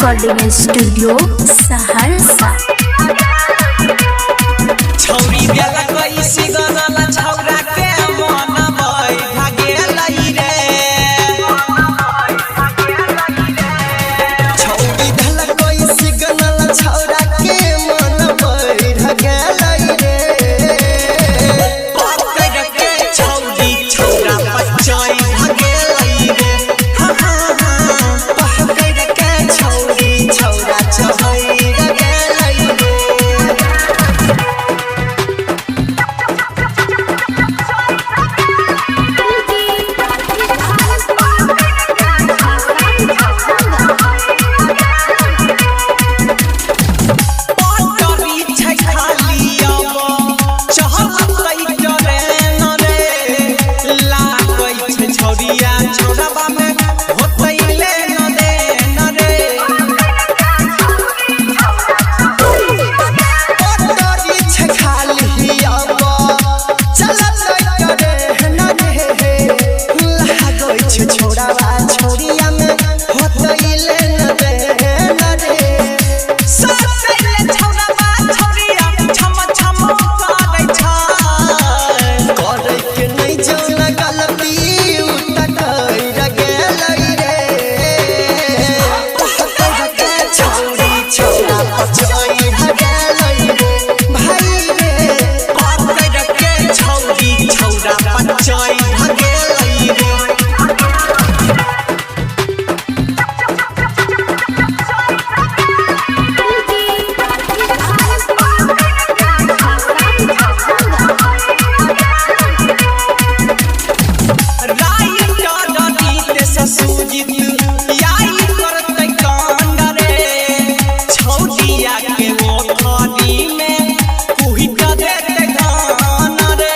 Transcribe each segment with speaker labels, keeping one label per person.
Speaker 1: Recording Studio, Saharsa.
Speaker 2: छौरी देला कैसी गनला छौरा के मन भई भागेलै रे।
Speaker 3: छौरी देला कैसी गनल छौरा के मन बैठ गेलै रे।
Speaker 2: पकड़ के छौरी छौरा पचै भागेलै रे।
Speaker 3: हाँ हाँ हाँ, पकड़ के छौरी छौरा चढ़ गेलै रे।
Speaker 2: पटरी छै खाली अब चहलतै ट्रेन रे। लागै छै छौरिया छौराबा में होतै लेन देन रे।
Speaker 3: पटरी छै खाली अब चलतै ट्रेन रे। लागै छै छौराबा छौरिया में होतै लेन देन रे।
Speaker 2: ससैले छौराबा छौरिया छम छम करै छै।
Speaker 3: करे के नै जौन गलती उ त कर गेलै रे। पकड़ के छौरी छौरा पचैढ़ गेलै रे भाइ रे।
Speaker 2: पकड़ के छौरी छौरा पचै भागेलै रे। राइटर नीतेश सुजीत याई करतै कांड रे। छौरिया के ओखरी में कुहिट देतै धान रे।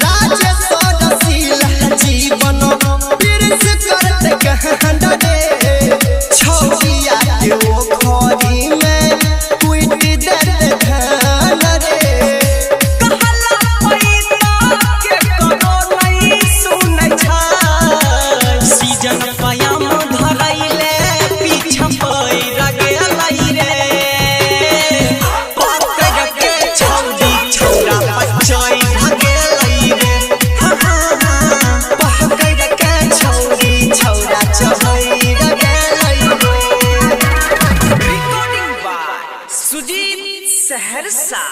Speaker 3: राजेश्वर रसीला जीवन प्रिंस करत कहंड रे। छौरिया के ओखरी में कुइट देत धान रे।
Speaker 2: कहला पैसा के कोनो नहीं सुनै छै। सीजन पयाम धरैले पीछा पैर गेलै रे। पकड़ के छौरी छौरा पचै भागेलै रे।
Speaker 3: हाँ हाँ हाँ, पकड़ के छौरी छौरा चढ़ गेलै रे।
Speaker 2: Recording by Sujit Saharsa.